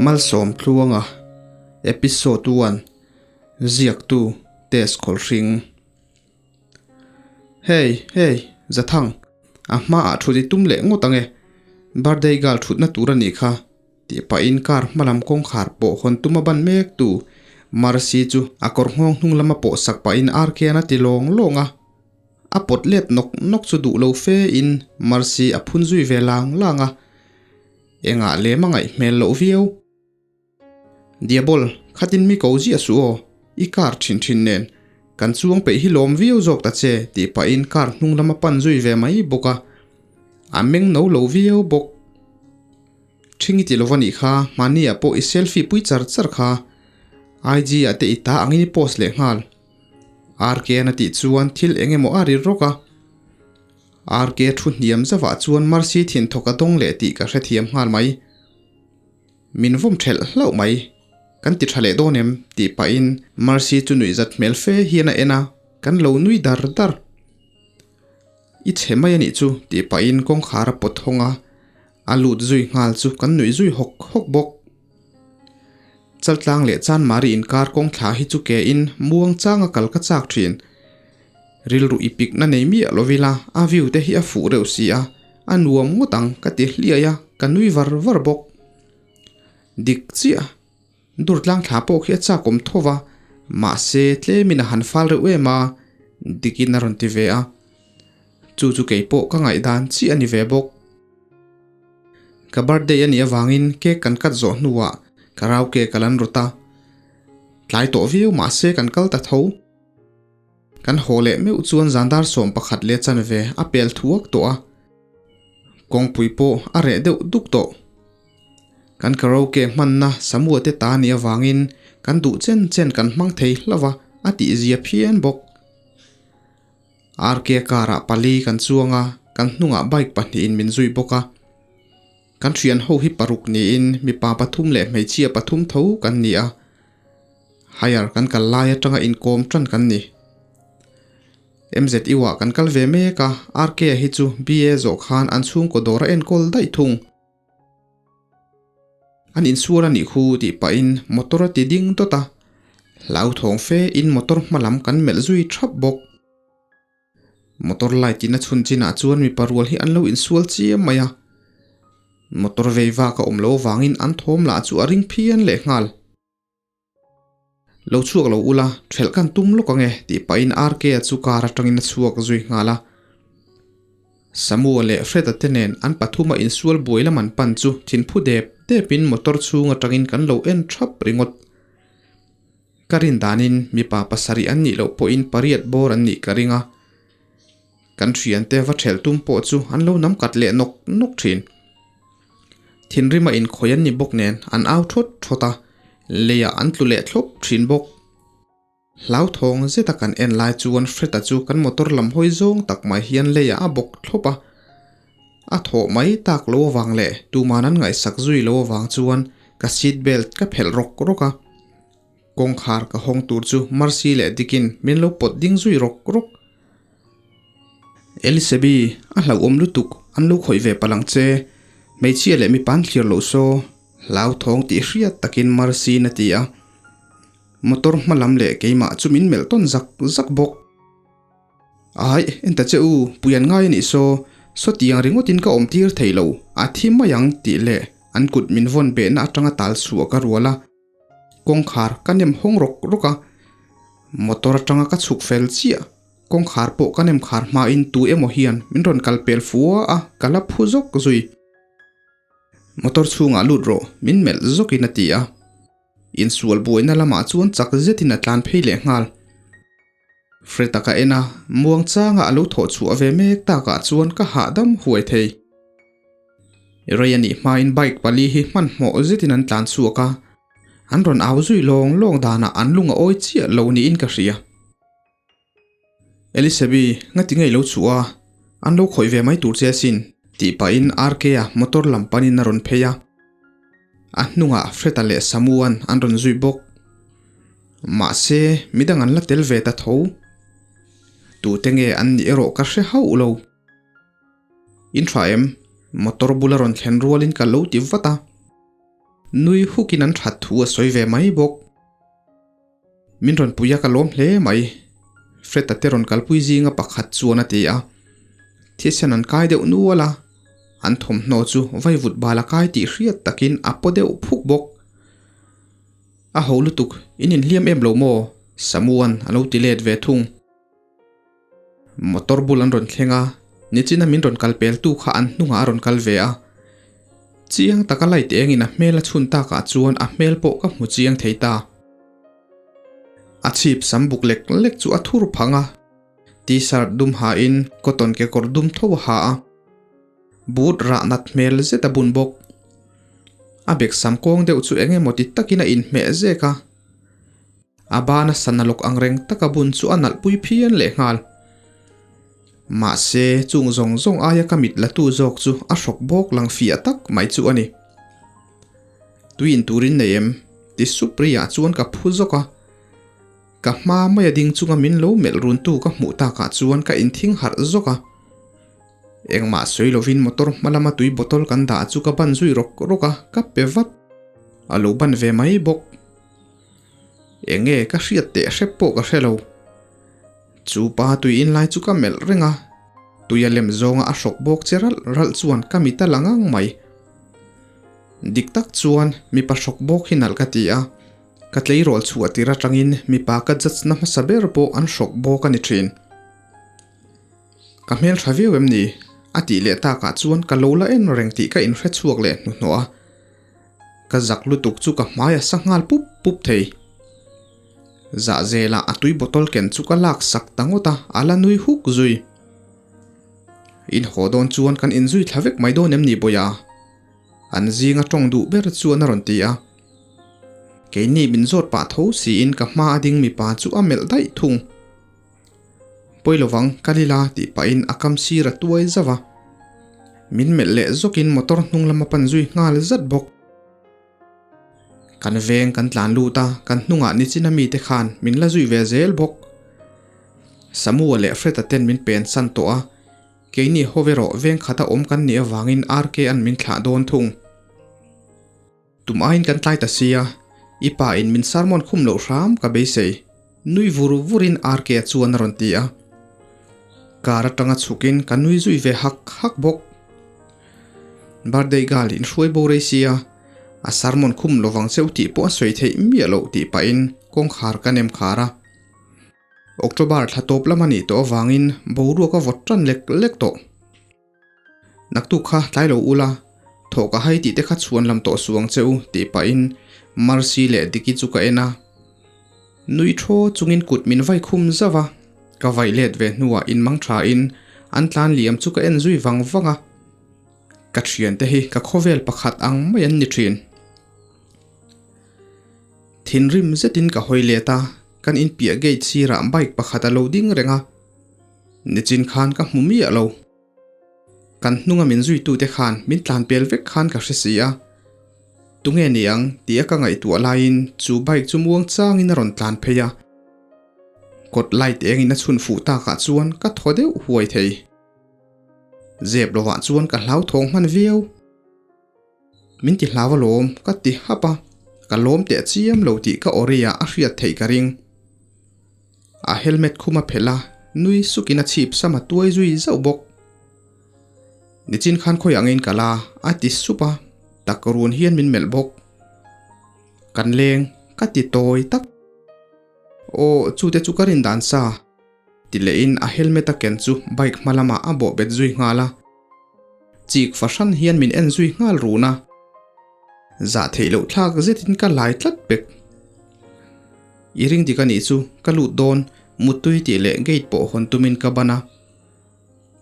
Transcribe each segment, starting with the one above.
Malsawm Tluanga Episode 1 Ziaktu Test Khawlhring Hey hey Zathang a hmaah thut i tum leh ngawt ange Birthday girl thutna tur a nih kha tih pahin car hmalam kawngkhar pawh hawn tum a ban mek tu Mercy chu a kawr nghawng hnung lama pawh sak pahin Arkean a ti lawng lawng a. A pawt let nawk nawk chu duh lo fe in Mercy a phun zui ve lang lang a. Engah lem a ngaih hmel loh viau. Diabol, khatin mi ko ziah suh aw, i car thin thin nen kan chuang peih hi lawm viau zawk ta che tih pahin car hnung lam a pan zui ve mai bawk a. A meng no lo viau bawk. Ṭhing i ti lo va nih kha, mahni ah pawh i selfie pui char char kha. IG ah te i ta angin i post leh nghal. RK an a tih chuan thil eng emaw a ri rawk a. RK thu hniam zavah chuan Mercy thin thawk a dawng leh tih ka hrethiam nghal mai. Min vawm ṭhelh hlauh mai. Kan ti ṭha leh dawn em? tih pahin Mercy chu nuihzat hmel fe hian a en a, kan lo nui dar dar. I chhe mai a nih chu tih pahin kawngkhar a pawt hawng a, a lut zui nghal chu kan nuih zui hawk hawk bawk. Chaltlang leh Chanmari inkar kawng thla hi chu ke in muang changa kal ka chak thin. Rilru i pik na nei miah lo ila a view te hi a fuh reuh si a, a nuam ngawt ang ka ti hliai a, ka nui var var bawk. Dik chiah, Durtlang thla pawh khi a chak awm tho va, mahse tlemin a han fal reuh em a, dikin a rawn ti ve a. Chu chu kei pawh ka ngaihdan chiah a ni ve bawk. Ka birthday a nih avangin cake kan cut zawh hnuah karaoke ka lan rawt a, tlai tawh viau mahse kan kal ta tho. Kan haw leh meuh chuan zandar 11 leh chanve a pel thuak tawh a, kawngpui pawh a reh deuh duk tawh. Kan karaoke hmanna Samua te ta nih avangin kan duh chen chen kan hmang thei hlauh a, a tihzia phian bawk. RK car ah pali kan chuang a, kan hnungah bike pahnihin min zui bawk a. Kan thian ho hi paruk niin mipa pathum leh hmeichhia pathum tho kan ni a. Higher kan kal lai atanga inkawm tan kan ni. MZU ah kan kal ve mek a, RK hi chu BA zawh khan an chhungkaw dawr a enkawl daih thung. An insual a nih khu tih pahin motor a ti ding dawt a, hlauthawng fe in motor hma lam kan melh zui thap bawk. Motor light in a chhun chinah chuan mipa rual hi an lo insual chiam mai a, motor vei vak a awm lo avangin an thawm lah chu a ring phian leh nghal. Lo chhuak lo ula, ṭhelh kan tum lawk ang e, tih pahin RK-a chu car aṭangin a chhuak zui nghal a. Samua leh Fred-a te nen an pathuma insual buai lam an pan chu thinphu dep depin motor chhung aṭangin kan lo en ṭhap ringawt. Ka rin danin mipa pasarih an nih loh pawhin pariat bawr an nih ka ring a. Kan ṭhiante va ṭhelh tum pawh chu an lo nam kat leh nawk nawk ṭhin. Thinrima inkhawih an ni bawk nen an au thawt thawt a, leiah an tlu leh thlawp thin bawk. Hlauthawng zeta kan en lai chuan Fred-a chu kan motor lam hawi zawng tak mai hian leiah a bawk thlawp a. A thawh mai tak lo avang leh tuman an ngaihsak zui lo avang chuan ka seat belt ka phelh rawk rawk a. Kawngkhar ka hawng tur chu Mercy leh Dick-in min lo pawt ding zui rawk rawk. Elisebi, a hlauhawm lutuk, an lo khawih ve palh ang che. Hmeichhia leh mipa an thlir loh saw, hlauthawng tih hriat takin Mercy-in a ti a. Motor hma lam leh keimah chu min melh tawn zak zak bawk. Aih, en ta che u, pui an ngai a nih saw, sawtiang ringawtin ka awm tir thei lo, a thi mai ang tih leh an kut min vawn behna atanga tal chhuah ka rual a. Kawngkhar ka nem hawng rawk rawk a, motor atanga ka chhuk fel chiah. Kawngkhar pawh ka nem khar hmain tu emaw hian min rawn kal pel fua a, ka la phu zawk zui. Motor chhungah lut rawh, min melh zawkin a ti a. Insual buaina lamah chuan chak zetin a tlan phei leh nghal. Fred-a ka en a, muang changa a lo thawh chhuah ve mek takah chuan ka hahdam huai thei. Rei a nih hmain bike pali hi hmanhmawh zetin an tlan chhuak a, an rawn au zui lawng lawng danah an lung a awi chiah lo niin ka hria. Elisebi, ngati ngei lo chhuah a, an lo khawih ve mai tur che asin, tih pahin RK-a motor lam panin a rawn phei a. A hnungah Fred-a leh Samu-a'n an rawn zui bawk. Mahse, midang an la tel ve ta tho. Tute nge an nih erawh ka hre hauh lo. In tha em? Motor bula rawn thlen rualin ka lo ti vat a. nui hukin an that thu a sawi ve mai bawk. Min rawn pui a ka lawm hle mai, Fred-a te rawn kalpui zinga pakhat chuan a ti a. Thisen an kai deuh nual a, an thawmhnaw chu vaivut bal a kai tih hriat takin a paw deuh phuk bawk. A ho lutuk, in inhliam em lo maw? Samuan a lo ti let ve thung. Motor bul an rawn thleng a, nichina min rawn kal pel tu kha an hnungah a rawn kal ve a. Chiang taka light engin a hmel a chhun takah chuan a hmel pawh ka hmu chiang thei ta. A chhip sam buk lek lek chu a thur phang a, T-shirt dum hain cotton kekawr dum tho a ha a, boot rah nat hmel zet a bun bawk. A bek sam kawng deuh chu eng emaw ti takin a inhmeh zek a. A bana sana lawk ang reng taka bun chu a nalh pui phian leh nghal. Mahse, chung zawng zawng aia ka mit la tu zawk chu a hrawk bawk lang fiah tak mai chu a ni. Tui in turin nei em? ti sup riah chuan ka phu zawk a. Ka hma maia ding chunga min lo melh runtu ka hmuh takah chuan ka inthing harh zawk a. Engmah sawi lovin motor hma lama tui bottle kan dah chu ka ban zui rawk rawk a, ka pe vat. A lo ban ve mai bawk. Enge ka hriat teh hrep pawh ka hre lo. Chu pa tui in lai chu ka melh reng a, tui a lem zawnga a hrawk bawk che ralh ralh chuan ka mit a la ngang mai. Dik tak chuan mipa hrawk bawk hi nalh ka ti a, ka tleirawl chhuah tir atangin mipa ka judge na hmasa ber pawh an hrawk bawk a ni thin. Ka hmel tha viau em ni? A tih leh takah chuan ka lo la en reng tih ka inhre chhuak leh hnuhnawh a. Ka zak lutuk chu ka hmai a sa nghal pup pup thei. Zah zelah a tui bottle ken chu ka lak sak ta ngawt a, a la nui huk zui. In haw dawn chuan kan inzui thla vek mai dawn em ni Bawia? An zinga tawng duh ber chuan a rawn ti a. Keini min zawt pah tho siin ka hma a ding mipa chu a melh daih thung. Pawi lovang, ka li la tih pahin a kam sir a tuai zauh a. Min melh leh zawkin motor hnung lam a pan zui nghal zat bawk. Kan veng kan tlan lut a, kan hnungah nichina mite khan min la zui ve zel bawk. Samua leh Fred-a ten min pen san tawh a, keini ho erawh veng khata awm kan nih avangin RK an min thlah dawn thung. Tum aiin kan tlai ta sia, i pa in min sermon khum loh hram ka beisei, nui vur vurin RK chuan a rawn ti a. Car atanga chhukin ka nui zui ve hak hak bawk. Birthday girl in hruai bo rei sia, a sermon khum lovang cheu tih pawh a sawi theih miah loh tih pahin kawngkhar ka nem khar a. October thla tawp lam a nih tawh avangin boruak a vawt tan lek lek tawh. Naktuk kha tlai lo ula, thawh ka hai tih te kha chhuan lam tawh suh ang che u tih pahin Mercy leh Diki chu ka en a. Nui thaw chungin kut min vai khum zauh a, ka vaih let ve hnuah in mang thain an tlan liam chu ka en zui vang vang a. Ka thiante hi ka khawvel pakhat ang mai an ni thin. Thinrim zetin ka hawi let a, kan inpiah gate sirah bike pakhat a lo ding reng a. Nichin khan ka hmu miah lo. Kan hnunga min zuitute khan min tlan pel vek khan ka hre si a. Tunge ni ang tia ka ngaihtuah laiin chu bike chu muang changin a rawn tlan phei a. Kawt light engin a chhun fuh takah chuan ka thaw deuh huai thei. Zep lovah chuan ka hlauthawng hman viau. Min ti hlau alawm ka ti hap a, ka lawm teh chiam lo tih ka aw reiah a hriat theih ka ring. A helmet khum a phelh a, nui sukin a chhip sam a tuai zui zauh bawk. Nichin khan khawiah ngein ka la a ti sup a, tak run hian min melh bawk. Kan leng ka ti tawi tak. Aw chute chu ka rin dan sa. Ti lehin a helmet a ken chu bike hma lamah a bawh bet zui nghal a. Chik fahran hian min en zui nghal run a. Zah theih loh thlak zetin ka lai tlat pek. I ring dik a nih chu, ka lut dawn, muttui tih leh gate pawh hawn tumin ka ban a.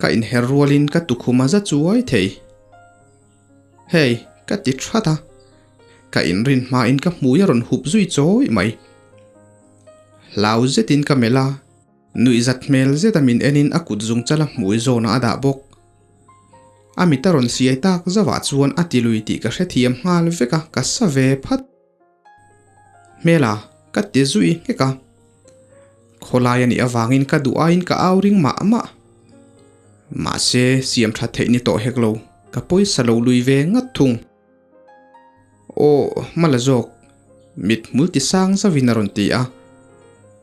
Ka inher rualin ka tukhum a za chuai thei. Hey, ka ti that a. Ka inrin hmain ka hmui a rawn hup zui chawi mai. Hlau zetin ka melh a, nuihzat hmel zeta min enin a kut zung chala hmui zawnah a dah bawk. A mit a rawn siai tak zauhah chuan a ti lui tih ka hrethiam nghal vek a, ka sa ve phat. Hmela, ka ti zui nghek a. Khawlai a nih avangin ka duh aiin ka au ring mah mah. Mahse, siam tha theih ni tawh hek lo, ka pawisa lo lui ve ngat thung. Aw, hmala zawk, mit hmul ti sang zauhin a rawn ti a.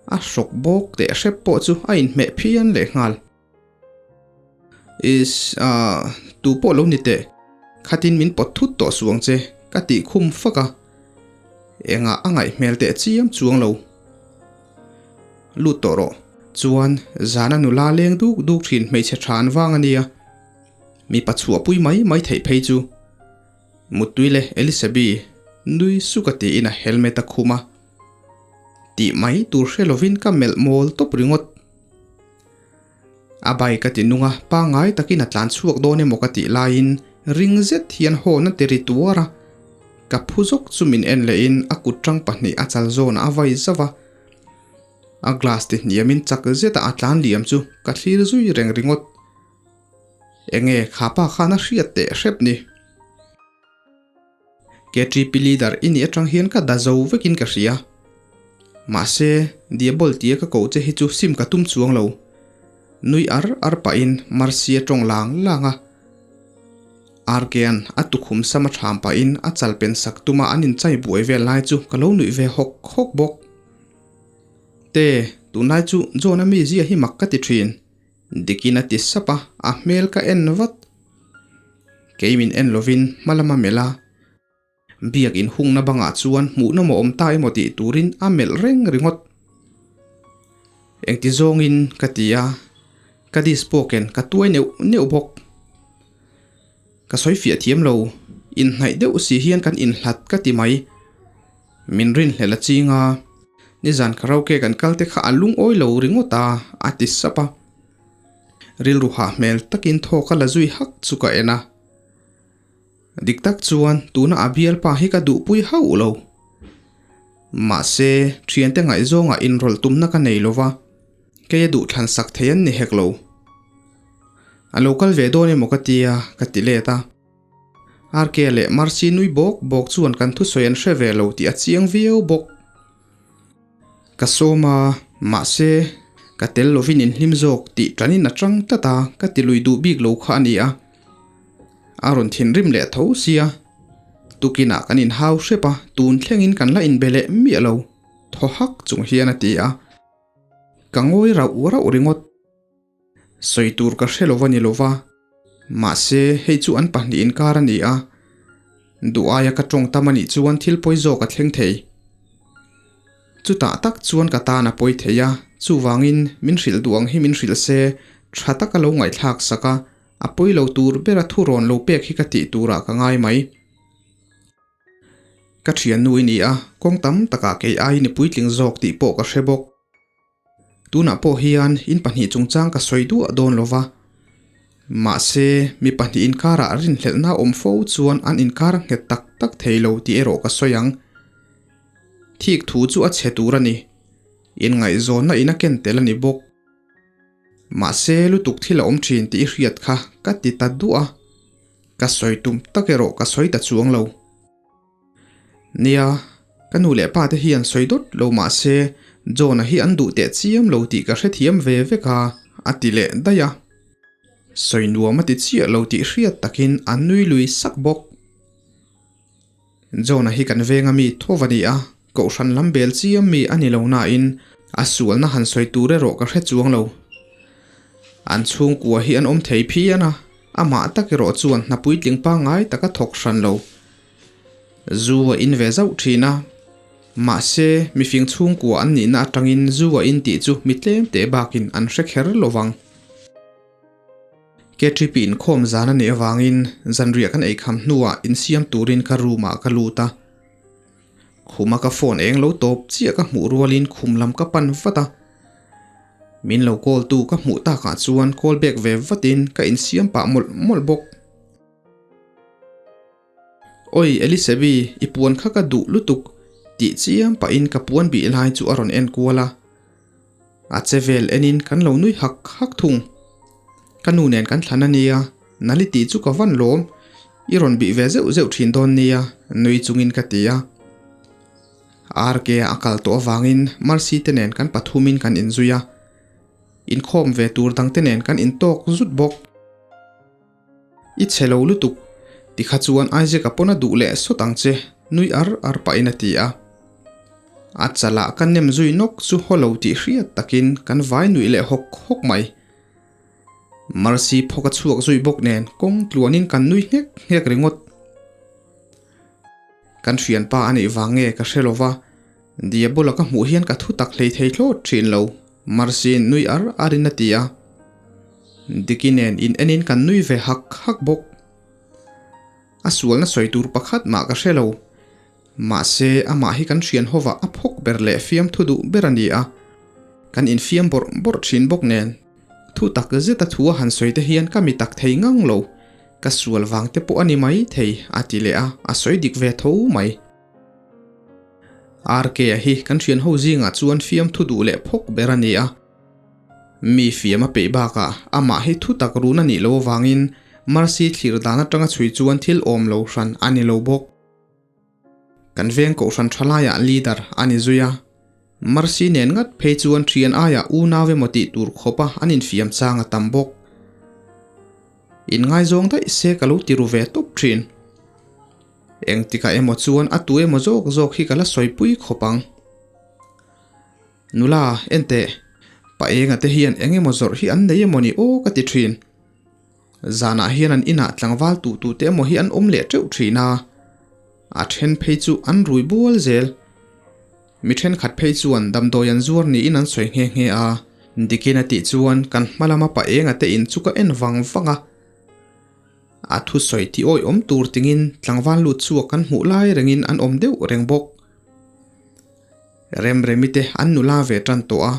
A hrawk bawk teh hrep pawh chu a inhmeh phian lehnghal. Is, ah, tu pawh lo ni teh, khatin min pawt thut tawh suang che, ka tih khum fak a. Engah a ngaih hmel teh chiam chuang lo. Lut tawh rawh. Chuan, zana nula leng duk duk thin hmeichhe tha an vang a nia. Mipa chhuahpui mai mai theih phei chu. Muttui leh Elisabi nui suk a tiin a helmet a khum a. Tih mai tur hre lovin ka melh mawl tawp ringawt. A bike a ti nung a, pangngai takin a tlan chhuak dawn emaw ka tih laiin ring zet hian hawn a ti ri tuar a. Ka phu zawk chu min en lehin a kut tang pahnih a chal zawnah a vai zauh a. A glass ti hniamin chak zeta a tlan liam chu ka thlir zui reng ringawt. Enge kha pa khan a hriat teh hrep ni. KTP leader i nih atang hian ka da zo vekin ka hria. Mahse, Diabol tia ka koh che hi chu sim ka tum chuang lo. Nui ar ar pahin Marcy a tawng lang lang a. Arkean a tukhum sam a tham pahin a chal pen sak tuma an inchai buai vel lai chu ka lo nuih ve hawk hawk bawk. Te, tunlai chu John-a mizia hi mak ka ti thin. Dikin a ti sap a, a hmel ka en vat. Kei min en lovin hma lama melh a, biak inhungna bangah chuan hmuhna maw awm ta emaw tih turin a melh reng ringawt. Engti zawngin ka ti a, ka dispoken ka tuai neuh neuh bawk. Ka sawi fiah thiam lo, inhnaih deuh si hian kan inhlat ka ti mai. Min rinhlelh a ching a, nizan karaoke kan kal te kha a lungawi lo ringawt a, a ti sap a. Rilru hah hmel takin thawk a la zui hak chu ka en a. Dik tak chuan tuna a bialpa hi ka duhpui hauh lo. Mahse, thiante ngaihzawngah inrawlh tumna ka nei lo va, kei a duhthlan sak thei an ni hek lo. A lo kal ve dawn emaw ka tia, ka ti let a. RK leh Mercy nui bawk bawk chuan kan thusawi an hre ve lo tih a chiang viau bawk. Ka sawm a, mahse, ka tel lovin inhlim zawk tih tanin a chang tlat a, ka ti lui duh bik lo kha a ni a. A rawn thinrim leh tho sia. Tukinah kan inhau hrep a, tun thlengin kan la inbe leh miah lo, thaw hak chung hian a ti a. Ka ngawi rauh rauh ringawt. Sawi tur ka hre lova ni lova, mahse hei chu an pahnih inkar a ni a, duh aia ka tawng tam a nih chuan thil pawi zawk a thleng thei. Chutah tak chuan ka tan a pawi thei a, chuvangin min hrilh duh ang hi min hrilh se, tha taka lo ngaihthlak sak a, a pawi lo tur bera thu rawn lo pek hi ka tih turah ka ngai mai. Ka thiannu i ni a, kawng tam takah kei aiin i puitling zawk tih pawh ka hre bawk. Tunah pawh hian in pahnih chungchang ka sawi duah dawn lo va, mahse mi pahnih inkarah rinhlelhna awm fo chuan an inkar a nghet tak tak thei lo tih erawh ka sawi ang. Thik thu chu a chhe tur a ni. Inngaihzawnna in a ken tel a ni bawk. Mahse lutuk thil a awm thin tih i hriat kha ka ti ta duah a, ka sawi tum tak erawh ka sawi ta chuang lo. Nia, ka nu leh pa te hian sawi dawt lo mah se John-a hi an duh teh chiam lo tih ka hrethiam ve vek a, a ti leh daih a. Sawi nuam a ti chiah lo tih hriat takin a nui lui sak bawk. John-a hi kan venga mi thaw a ni a, kohhran lam bel chiam mi a ni lo nain a sualna han sawi tur erawh ka hre chuang lo. An chhungkua hi an awm thei phian a, amah tak erawh chuan hna puitling pangngai tak a thawk hran lo. Zu a in ve zauh thin a, mahse mifing chhungkua an nihna atangin zu a in tih chu mi tlem teh bakin an hre kher lo vang. KTP inkhawm zan a nih avangin zanriah kan eikham hnuah insiam turin ka room ah ka lut a. Khuma ka phone eng lo tawp chiah ka hmuh rualin khum lam ka pan vat a. Min lo call tu ka hmuh takah chuan call back ve vatin ka insiam pah mawlh mawlh bawk. Oi Elisebi, i puan kha ka duh lutuk tih chiam pahin ka puan bih lai chu a rawn en kual a. A che vel enin kan lo nui hak hak thung. Ka nu nen kan thlan a nia, Nali tih chu ka van lawm, i rawn bih ve zeuh zeuh thin dawn nia, nui chungin ka ti a. RK a kal tawh avangin Mercy te nen kan pathumin kan inzui a, inkhawm ve tur dangte nen kan intawk zut bawk. I chhe lo lutuk, tikha chuan Isaac-a pawn a duh leh sawt ang che. nui ar ar pahin a ti a. A chalah ka nem zui nawk chu haw lo tih hriat takin kan vai nuih leh hawk hawk mai. Mercy phawk a chhuak zui bawk nen kawng tluanin kan nui nghek nghek ringawt. Kan hrianpa a nih vang nge ka hre lo va, Diabola ka hmuh hian ka thu tak hlei thei thlawt thin lo, Mercy nui ar arin a ti a. Diki nen in enin kan nui ve hak hak bawk. A sualna sawi tur pakhat mah ka hre lo. Mahse, amah hi kan hrian hovah a phawk ber leh fiamthu duh ber a ni a. Kan infiam bawrh bawrh thin bawk nen. Thu tak zeta thu a han sawi te hian ka mi tak thei ngang lo. Ka sual vang te pawh a ni mai thei, a ti leh a, a sawi dik ve tho mai. RK a hi kan hrian ho zingah chuan fiamthu duh leh phawk ber a ni a. Mi fiam a peih bakah amah hi thu tak run a nih loh avangin Mercy thlir dan atanga chhui chuan thil awm lo hran a ni lo bawk. Kan veng kohhran tha laiah leader a ni zui a, Mercy nen ngat phei chuan thian aiah unau emaw tih tur khawpa an infiam chang a tam bawk. Inngaizawng daih se ka lo ti ru ve tawp thin. Engtikah emaw chuan a tu emaw zawk zawk hi ka la sawipui khawp ang. Nula, enteh, pa enga te hian eng emaw zawrh hi an nei emaw ni aw ka ti thin. Zanah hian an inah tlangval tuh tu te emaw hi an awm leh teuh thin a, a then phei chu an rui bual zel. Mi thenkhat phei chuan damdawi an zuar niin an sawi nghe nghe a, Dikin a tih chuan kan hma lama pa enga te in chu ka en vang vang a. A thusawi ti awihawm tur tingin tlangval lut chhuak kan hmuh lai rengin an awm deuh reng bawk. Remremi te an nula ve tan tawh a,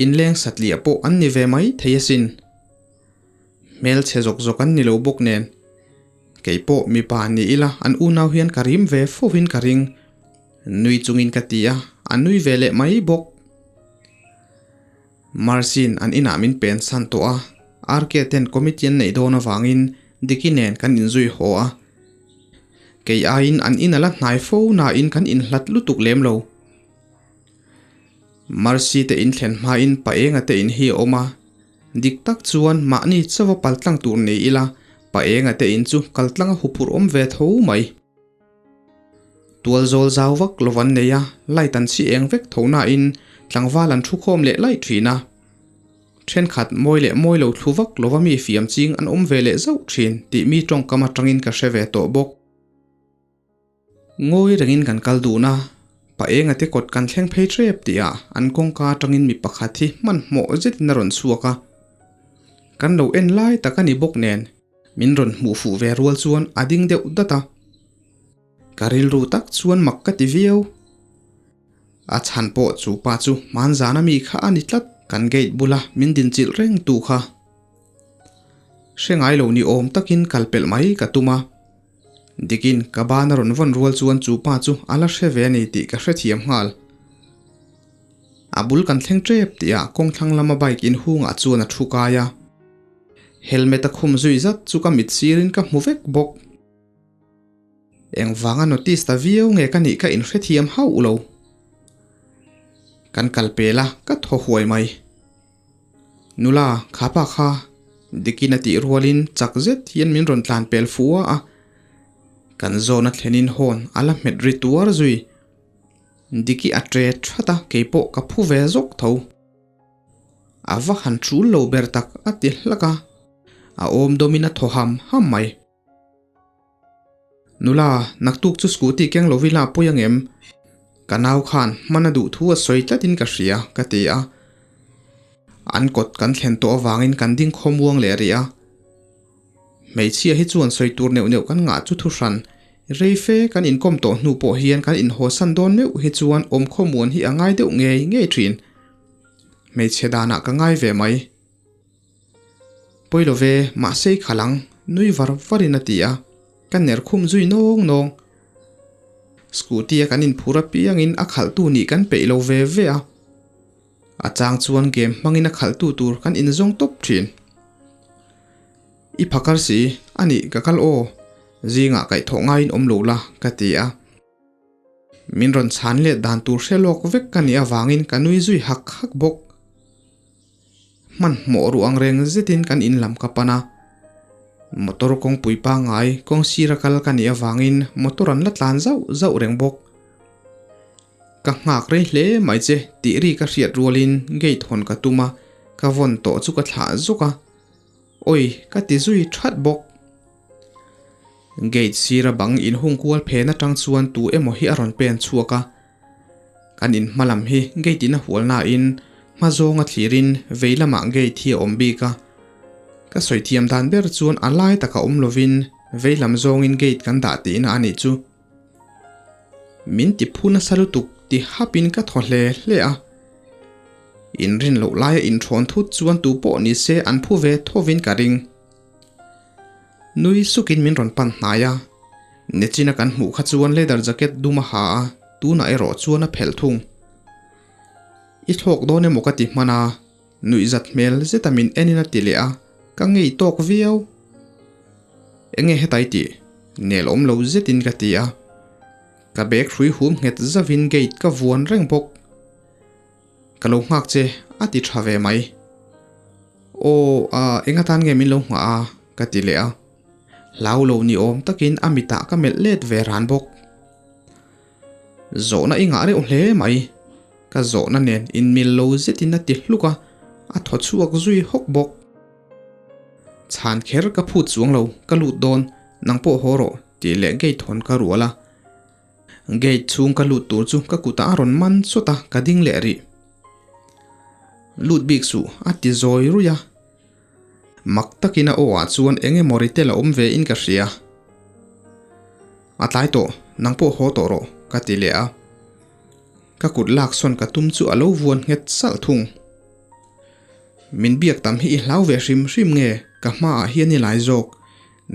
inleng satliah pawh an ni ve mai thei asin. Hmelchhe zawk zawk an ni lo bawk nen. Kei pawh mipa ni ila an unau hian ka rim ve fovin ka ring. Nui chungin ka ti a, a nui ve leh mai bawk. Marcin an inah min pen san tawh a, RK ten committee an neih dawn avangin Diki nen kan inzui haw a. Kei aiin an in a la hnai fo nain kan inhlat lutuk lem lo. Marcy te inthlen hmain pa enga te in hi a awm a, dik tak chuan mahni chauha paltlang tur ni ila pa enga te in chu kaltlang a huphurh awm ve tho mai. Tual zawl zau vak lo an nei a, light an chhi eng vek tho nain tlangval an thu khawm leh laih thin a. Thenkhat mawi leh mawi lo thlu vak lova mi fiam ching an awm ve leh zauh thin tih mi tawngkam atangin ka hre ve tawh bawk. Ngawi rengin kan kal dun a, pa enga te kawt kan thleng phei tep tih ah an kawngka atangin mi pakhat hi hmanhmawh zetin a rawn chhuak a. Kan lo en lai tak a ni bawk nen min rawn hmuh fuh ve rual chuan a ding deuh dat a. Ka rilru tak chuan mak ka ti viau. A chhan pawh chu pa chu hmanzana mi kha a ni tlat. Kan gate bula min dinchilh reng tu kha. Hre ngai lo ni awm takin kal pelh mai ka tum a. Dikin ka ban a rawn vawn rual chuan chu pa chu a la hre ve a ni tih ka hrethiam nghal. A bul kan thleng tep tihah kawngthlang lama bike inhungah chuan a thu kai a. Helmet a khum zui zat chu ka mit sirin ka hmu vek bawk. Engvanga notice ta viau nge ka nih ka inhrethiam hauh lo. Kan kal pel a, ka thaw huai mai. Nula, kha pa kha, Dikin a tih rualin chak zet hian min rawn tlan pel fua a. Kan zawn a thlenin hawn a la hmet ri tuar zui. Diki a tre that a, keipawh ka phu ve zawk tho. A va han tul lo ber tak a ti hlak a, a awm dawmin a thaw ham ham mai. Nula, naktuk chu scooty keng lo vila pawi angem? Ka nau khan hman a duh thu a sawi tlatin ka hria, ka ti a. An kawt kan thlen tawh avangin kan ding khawmuang leh rih a. Hmeichhia hi chuan sawi tur neuh neuh kan ngah chu thuhran, rei fe kan inkawm tawh hnu pawh hian kan inhawsan dawn meuh hi chuan awm khawmuan hi a ngai deuh ngei ngei thin. Hmeichhe danah ka ngai ve mai. Pawi lo ve, mahse i khalh ang, nui var varin a ti a, ka ner khum zui nawng nawng. Scooty a kan inphur apiangin a khalhtu nih kan peih lo ve ve a, a chang chuan game hmangin a khalhtu tur kan inzawng tawp thin. I phakar si, a nih ka kal aw, zingah kaihthawh ngaiin awm lo la, ka ti a. Min rawn chhan let dan tur hre lawk vek ka nih avangin ka nui zui hak hak bawk. Hmanhmawh ruh ang reng zetin kan in lam ka pan a. Motor kawngpui pangngai kawng sira kal ka nih avangin motor an la tlan zauh zauh reng bawk. Ka nghak rei hle mai che tih ri ka hriat rualin gate hawn ka tum a, ka vawn tawh chu ka thlah zawk a. Awi ka ti zui that bawk. Gate sira bang inhung kual phen atang chuan tu emaw hi a rawn pen chhuak a. Kan in hma lam hi gate in a hual nain hma zawnga thlirin vei lamah gate hi a awm bik a. Ka sawi thiam dan ber chuan a lai taka awm lovin vei lam zawngin gate kan dah tihna a nih chu. Min ti phu nasa lutuk ti hapin ka thaw hle hle a. Inrin loh laia inthawn thut chuan tu pawh ni se an phu ve thovin ka ring. Nui sukin min rawn pan hnai a, Nechina kan hmuh kha chuan leather jacket dum a ha a, tunah erawh chuan a phelh thung. I thlawk dawn emaw ka ti hman a, nuihzat hmel zeta min enin a ti leh a, ka ngei tawk viau. Enge hetai tih? Nel awm lo zetin ka ti a. Ka bag hrui hum nghet zavin gate ka vuan reng bawk. Ka lo nghak che, a ti tha ve mai. Aw, a, eng atan nge min lo nghah a? ka ti leh a. Hlau lo ni awm takin a mitah ka melh let ve ran bawk. Zawhna i ngah reuh hle mai. Ka zawhna nen inmil lo zetin a ti hluk a, a thaw chhuak zui hawk bawk. Chhan kher ka phut chuang lo, ka lut dawn, nang pawh haw rawh, tih leh gate hawn ka rual a. Gate chhung ka lut tur chu ka kutah a rawn man chawt a, ka ding leh rih. Lut bik suh, a ti zawi ruih a. Mak takin a aw ah chuan eng emaw ri tel a awm ve in ka hria. A tlai tawh, nang pawh haw tawh rawh, ka ti leh a. Ka kut lak sawn ka tum chu a lo vuan nghet salh thung. Min biak tam hi i hlau ve hrim hrim nge ka hmaah hian i lai zawk,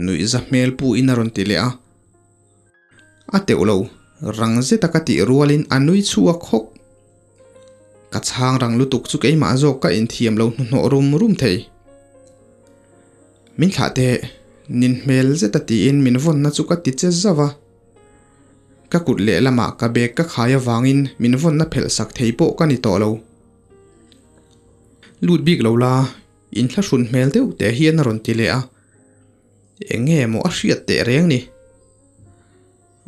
nuihza hmel pu in a rawn ti leh a. A teuh lo, rang zeta ka tih rualin a nui chhuak hawk. Ka chhang rang lutuk chu keimah zawk ka inthiam lo hnuhnawh rum rum thei. Min thlah teh, nin hmel zeta tiin min vawnna chu ka ti che zauh a. Ka kut lehlamah ka bag ka khai avangin min vawnna phelh sak thei pawh ka ni tawh lo. Lut bik lo la, inthlahrun hmel deuh teh hian a rawn ti leh a. Eng nge maw a hriat teh reng ni?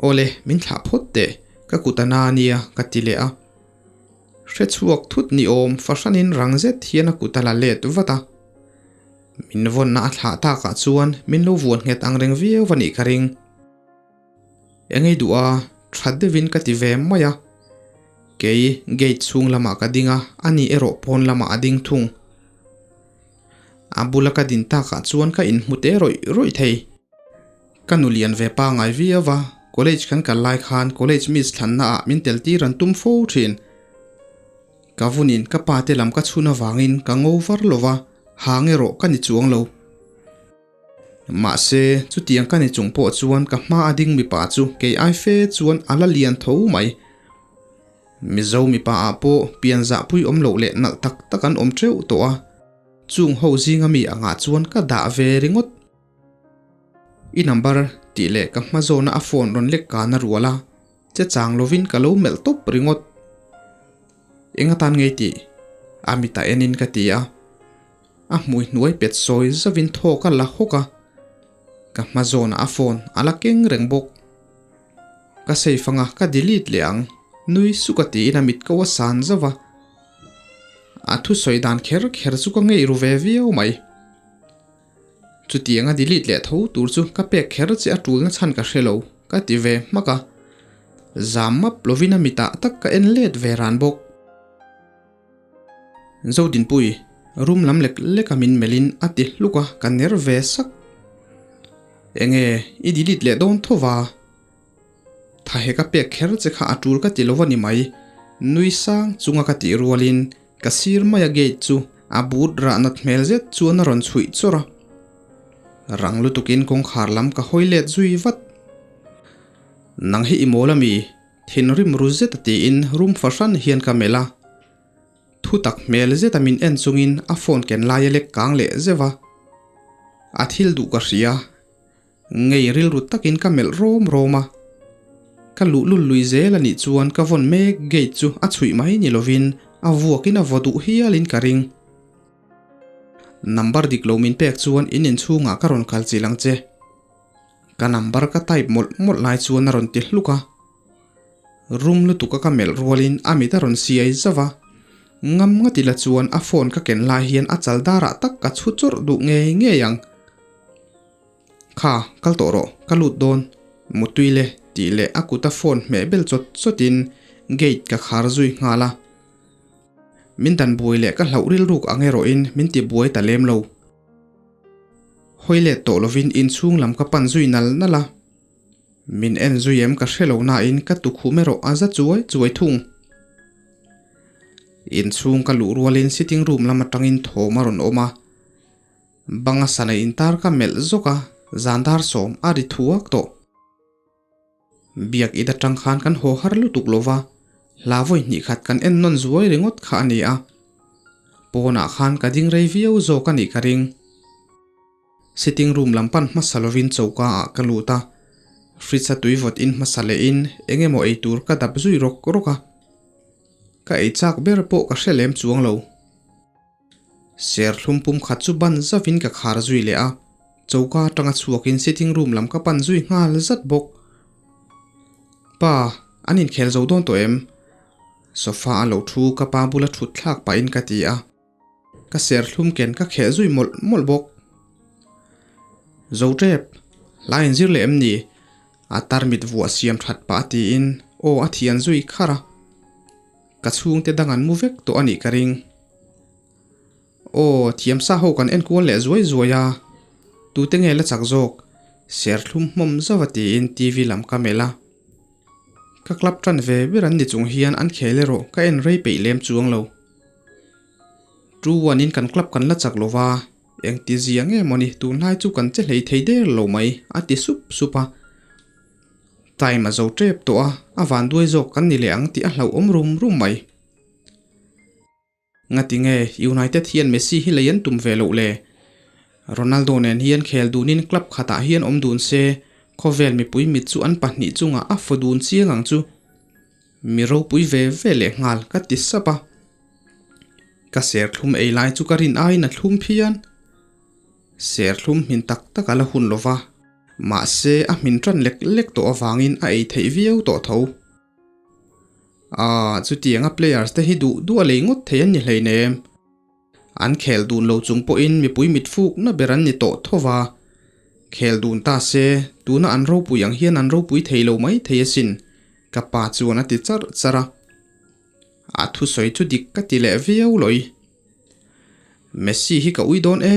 Awle, min thlah phawt teh, ka kut a na ania, ka ti leh a. Hre chhuak thut ni awm fahranin rang zet hian a kut a la let vat a. Min vawnna a thlah takah chuan min lo vuan nghet ang reng viau a nih ka ring. Eng ei duh a, tha deuhin ka ti ve mai a. Kei gate chhung lamah ka ding a, ani erawh pawn lamah a ding thung. A bula ka din takah chuan ka inhmu te rawih rawih thei. Ka nu lian ve pangai viau a, college kan kal lai khan college miss thlanna ah min tel tir an tum fo thin. Ka vunin ka pa te lam ka chhun avangin ka ngo var lo va, hang erawh ka ni chuang lo. Mahse, chutiang ka ni chung pawh chuan ka hma a ding mipa chu kei ai fe chuan a la lian tho mai. Mizo mipa ah pawh pian zahpui awm loh leh nalh tak tak an awm teuh tawh a, chung ho zinga mi angah chuan ka dah ve ringawt. I number tih leh ka hma zawna a phone rawn lek kana rual a, che chang lovin ka lo melh tawp ringawt. Eng atan ngei tih? A mitah enin ka ti a, a hmui hnuai pet sawi zauvin thawk a la hawk a, ka hma zawnah a phone a la keng reng bawk. Ka safe anga ka delete leh ang, nui suk a tiin a mit ko a san zauh a. A thusawi dan kher kher chu ka ngei ru ve viau mai. Chutiang a delete leh tho tur chu ka pek kher che a tulna chhan ka hre lo, ka ti ve hmak a. Zam map lovin a mitah tak ka en let ve ran bawk. Zodinpui, room lam lek lek a min melhin a ti hluk a, ka ner ve sak. Enge, i delete leh dawn tho va? Tha he ka pek kher che kha a tul ka ti lo a ni mai, nui sang chunga ka tih rualin ka sir maia gate chu a but rah nat hmel zet chuan a rawn chhuih chawrh a. Rang lutukin kawngkhar lam ka hawi let zui vat. Nang hi i mawl a mi? Thinrim ru zeta tiin rum fahran hian ka melh a. Thu tak hmel zeta min en chungin a phone ken lai a lek kang leh zeuh a. A thil duh ka hria. Ngei rilru takin ka melh rawm rawm a. Ka luhlul lui zel a nih chuan ka vawn mek gate chu a chhuih mai ni lovin a vuakin a vaw duh hialin ka ring. Number dik lo min pek chuan in inchhungah ka rawn kal chilh ang che. Ka number ka type mawlh mawlh lai chuan a rawn ti hluk a. Rum lutuk a ka melh rualin a mit a rawn siai zauh a. Ngam ngat ila chuan a phone ka ken lai hian a chal darah tak ka chhu chawrh duh ngei ngei ang. Kha, kal tawh rawh, ka lut dawn. Mutui le tih leh a kut a phone hmeh bel chawt chawtin gate ka khar zui nghal a. Min dan buai leh ka hlauh rilruk ang erawhin min ti buai ta lem lo. Hawi let tawh lovin inchhung lam ka pan zui nal nal a. Min en zui em ka hre lo nain ka tukhum erawh a za chuai chuai thung. Inchhung ka luh rualin sitting room lam atangin thawm a rawn awm a. Banga sana intar ka melh zawk a, zan dar sawm a ri thuak tawh. Biak it atang khan kan haw har lutuk lo va, hla vawi hnih khat kan en nawn zuai ringawt kha a ni a. Pawnah khan ka ding rei viau zawk a nih ka ring. Sitting room lam pan hmasa lovin choka ah ka lut a, fridge a tui vawt in hmasa leh in eng emaw ei tur ka dap zui rawk rawk a. Ka ei chak ber pawh ka hre lem chuang lo. Serthlum pum khat chu ban zauhin ka khar zui leh a, choka atanga chhuakin sitting room lam ka pan zui nghal zat bawk. Pa, an inkhel zo dawn tawh em? Sofa a lo thu ka pa bula thut thlak pahin ka ti a. Ka serthlum ken ka kheh zui mawlh mawlh bawk. Zo tep, hla inzir leh em ni? A tarmit vuah siam that pah tiin aw a thian zui kharh a. Ka chhungte dang an mu vek tawh a nih ka ring. Aw, thiamsa ho kan enkual leh zuai zuai a, tute nge la chak zawk? Serthlum hmawm zauh a tiin TV lam ka melh a. Ka club tan ve ber an ni chung hian an khel erawh ka en rei peih lem chuang lo. 2-1 in kan club kan la chak lo va, engti zia nge mawni tunlai chu kan che hlei thei der lo mai a ti sup sup a. Time a zo tep tawh a, a van duai zawk kan ni leh ang tih a hlauhawm rum rum mai. Ngati nge United hian Messi hi lei an tum ve loh le? Ronaldo nen hian khel dunin club khatah hian awm dun se, khawvel mipui mit chu an pahnih chungah a faw dun chiang ang chu. Mi ropui ve ve leh nghal ka ti sap a. Ka serthlum ei lai chu ka rin aiin a thlum phian. Serthlum hmin tak tak a la hun lo va, mahse a hmin tan lek lek tawh avangin a ei theih viau tawh tho. Aaa, chutianga players te hi duh duh a lei ngawt thei an ni hleinem. An khel dun lo chung pawhin mipui mit fukna ber an ni tawh tho va. Khel dun ta se, tuna an ropui ang hian an ropui thei lo mai thei asin, ka pa chuan a ti charh charh a. A thusawi chu dik ka ti leh viau lawih. Messi hi ka ui dawn e,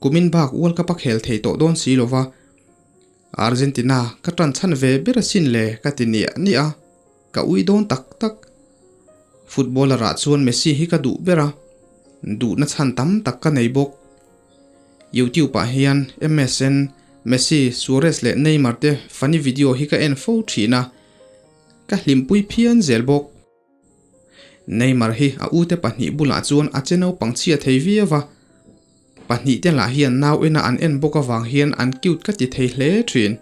kumin bak World Cup a khel thei tawh dawn si lova. Argentina ka tan chhan ve ber asin le ka ti niah niah a, ka ui dawn tak tak. Footballer ah chuan Messi hi ka duh ber a, duhna chhan tam tak ka nei bawk. YouTube ah hian MSN, Messi, Suarez leh Neymar te funny video hi ka en fo thin a, ka hlimpui phian zel bawk. Neymar hi a ute pahnih bulah chuan a che naupang chhia thei viau a, pahnih te lah hian nau ena an en bawk avang hian an cute ka ti thei hle thin.